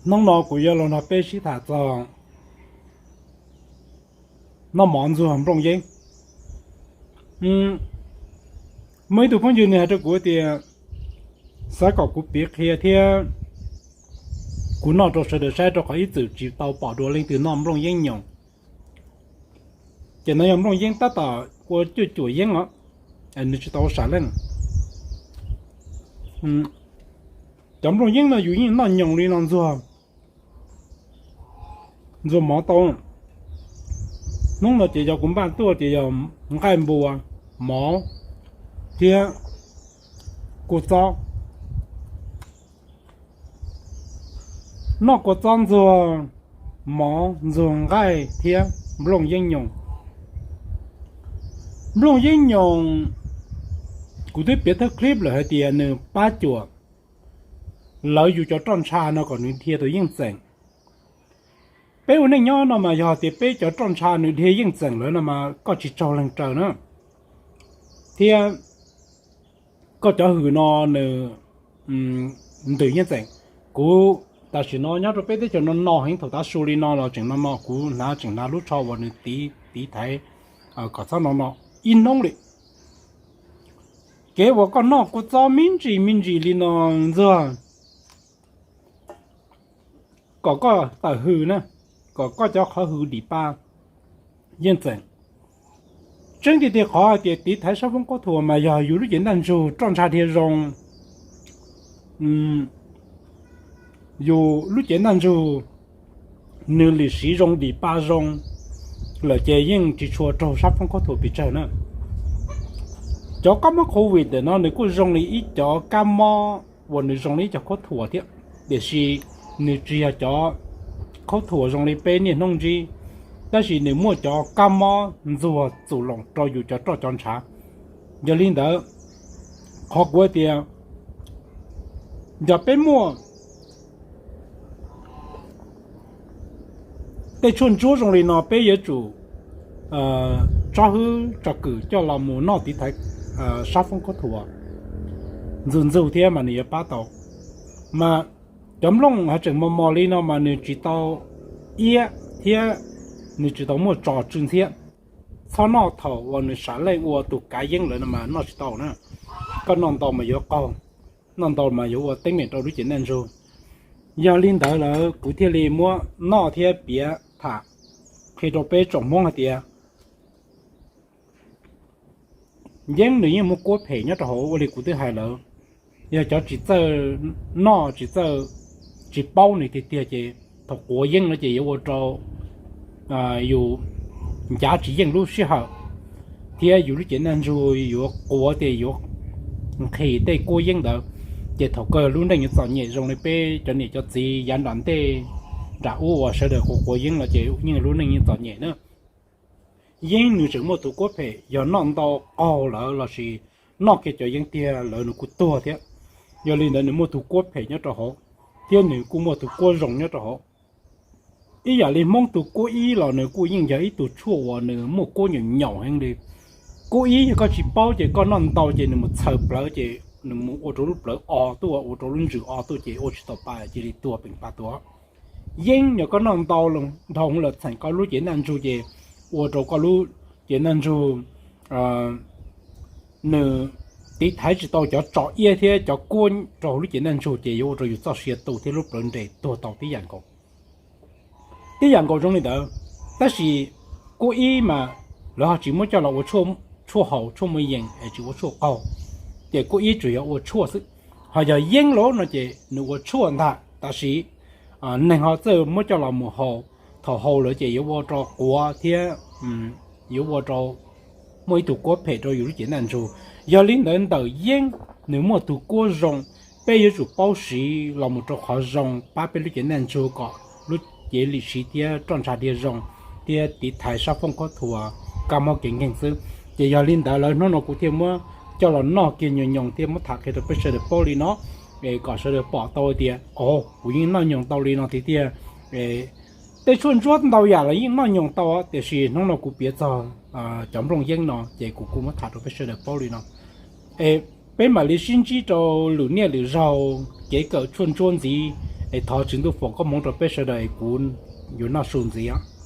Hnub no kuv yuav los nrog peb sib tham txog noj mov ntxuag nplooj yeeb. Muaj ib tug phooj ywg nws hais rau kuv tias xav kom kuv piav qhia thiab kuv noj rau sawv daws saib, rau qhov ib txwm tsis tau pom dua leej twg noj nplooj yeeb nyoos. Ces no yog nplooj yeeb tab tom ua cuaj cuam yeeb os, nws tsis tau ua sam leej. Cov nplooj yeeb no yus yeej noj nyoos li no ntxuag, ntxuag mov tau. Hnub no ces yog kuv npaj tuaj ces yog nqaij npua, mov thiab kua txob. Noj kua txob ntxuag mov, ntxuag nqaij thiab nplooj yeeb nyoos. Nplooj yeeb nyoos, kuv twb piav thawj clip lawm hais tias nws pab cuam lawv yus cov roj ntsha no kom nws dhia tau yeej txeem. Peb ua neej nyob no mas yog tias peb cov roj ntsha nws dhia yeej txeem lawm no mas koj tsis tsaug leeg raws na, thiab koj cov hws no nws ntws yeej txeem. Kuv tam sim no nyob rau peb teb chaws no no heev, thaum tav su li no los tseem no no, kuv hnav tseem hnav lub tsho uas nws tiv tiv thaiv kom txhob no no ib hnub li. Kev uas koj noj kua txob me ntsis me ntsis li no ntxuag kom koj tawm hws na, kom koj cov qhov hws dim pa yeej txeem. Tseeb tiag tiag qhov hais tias tiv thaiv sab foob khaub thuas mas yog yus lub cev ntaj ntsug roj ntsha dhia zoo, yus lub cev ntaj ntsug nws lim siv zoo dim pa zoo lawm ces yeej tsis tshua raug sab foob khaub thuas pes tsawg na. Cov kab mob covid ntawm no nws kuj zoo li ib cov kab mob uas nws zoo li ib co khaub thuas thiab, tiam sis nws tsis yog cov khaub thuas zoo li peb niaj hnub ntsib, tab sis nws muaj cov kab mob ntxuag txum loo rau yus cov roj cov ntshav. Yog li ntawd, qhov kuv hais tias yog peb muaj tej tshuaj ntsuab zoo li no peb yuav tsum tsob hwb tso kwm coj los mus noj tiv thaiv sab foob khaub thuas ntxug ntxug thiab mas nws yuav pab tau. Mas cov nplooj haj tseem mos mos li no mas nws tsis tau iab thiab nws tsis tau muaj tso tsw ntxhiab. Txhob noj thaum uas nws sam leej ua tus kav yeeb lawm no mas noj tsis tau na. Koj noj ntau mas yuav qaug, noj ntau mas yuav ua teeb meem rau lub cev ntaj ntsug. Yog li ntawd lawm kuv thiaj li muab noj thiab piav tham qhia rau peb tsoom Hmoob hais tias yeeb nws yeej muaj kuab phem nyob rau hauv ua li kuv twb hais lawm. Yog cov tsis txawj noj tsis txawj, tsis paub nws tiag tiag ces thaum quav yeeb no ces yuav ua rau yus ncav tsis yeej lub sij hawm, thiab yus lub cev ntaj ntsug yuav quav tias yuav nqhis tej kuab yeeb ntawd, ces thaum kawg lub neej yuav txom nyem zoo li peb cov niam cov txiv yav nram ntej nram ub uas sawv daws quav quav yeeb no ces yeej lub neej yeej txom nyem na. Yeeb nws tseem muaj tus kuab phem, yog noj ntau qaug lawm lossis noj kiag cov yeeb tiag lawm nws kuj tuag thiab. Yog li ntawd nws muaj tus kuab phem nyob rau hauv, thiab nws kuj muaj tus kuab zoo nyob rau hauv. Ib yam li Hmoob tus kuab ib los nws kuj yeej yog ib tug tshuaj uas nws muaj kuab nyaum nyaum heev li. Kuab ib yog koj tsis paub ces koj noj ntau ces nws mus txhaws plawv ces nws mus ua rau lub plawv o tuaj, ua rau lub ntsws o tuaj ces ua tsis tau pa cia li tuag peem pa tuag. Yeeb yog koj noj ntau dhau lawm txheem koj lub cev ntaj ntsug ces ua rau koj lub cev ntaj ntsug nws tiv thaiv tsis tau cov tso iab thiab cov kuab rau hauv lub cev ntaj ntsug ces yuav ua rau yus txoj sia tu thiab lub plawv nres tuag tau tib yam nkaus. Tib yam nkaus zoo li ntawd, tab sis kuab ib mas lawv ho tsis muab coj los ua tshuaj haus tshuaj muaj yees es tsis ua tshuaj qaug, ces kuab ib tsuas yog ua tshuaj xwb. Ho yog yeeb lauj no ces nws ua tshuaj ntag tab sis neeg ho txawj muab coj los mus haus, thaum haus lawm ces yuav ua rau quav thiab yuav ua rau muaj ib tug kuab phem rau yus lub cev ntaj ntsug. Yog li ntawd ntawm yeeb nws muaj tus kuab zoo, peb yuav tsum paub siv los mus rau qhov zoo pab peb lub cev ntaj ntsug kom lub cev lim siv thiab roj ntsha dhia zoo thiab tiv thaiv sab foob khaub thuas kab mob kev nkeeg xwb. Ces yog li ntawd lawm hnub no kuv thiaj muab coj los noj kiag nyoos nyoos thiab muab tham qhia rau peb sawv daws paub li no, kom sawv daws pom tau tias o kuv yeej noj nyoos tau li no tiag tiag. Tej tshuaj ntsuab ntau yam los yeej noj nyoos tau tiam sis hnub no kuv piav txog cov nplooj yeeb no ces kuv kuj muab tham rau peb sawv daws paub li no. Peb mam li sib ntsib rau lwm niaj lwm zaug kev kawm tshuaj ntsuab ntxiv. Es thov Tswv Ntuj foom koob hmoov rau peb sawv daws es kuv yuav noj su ntxiv.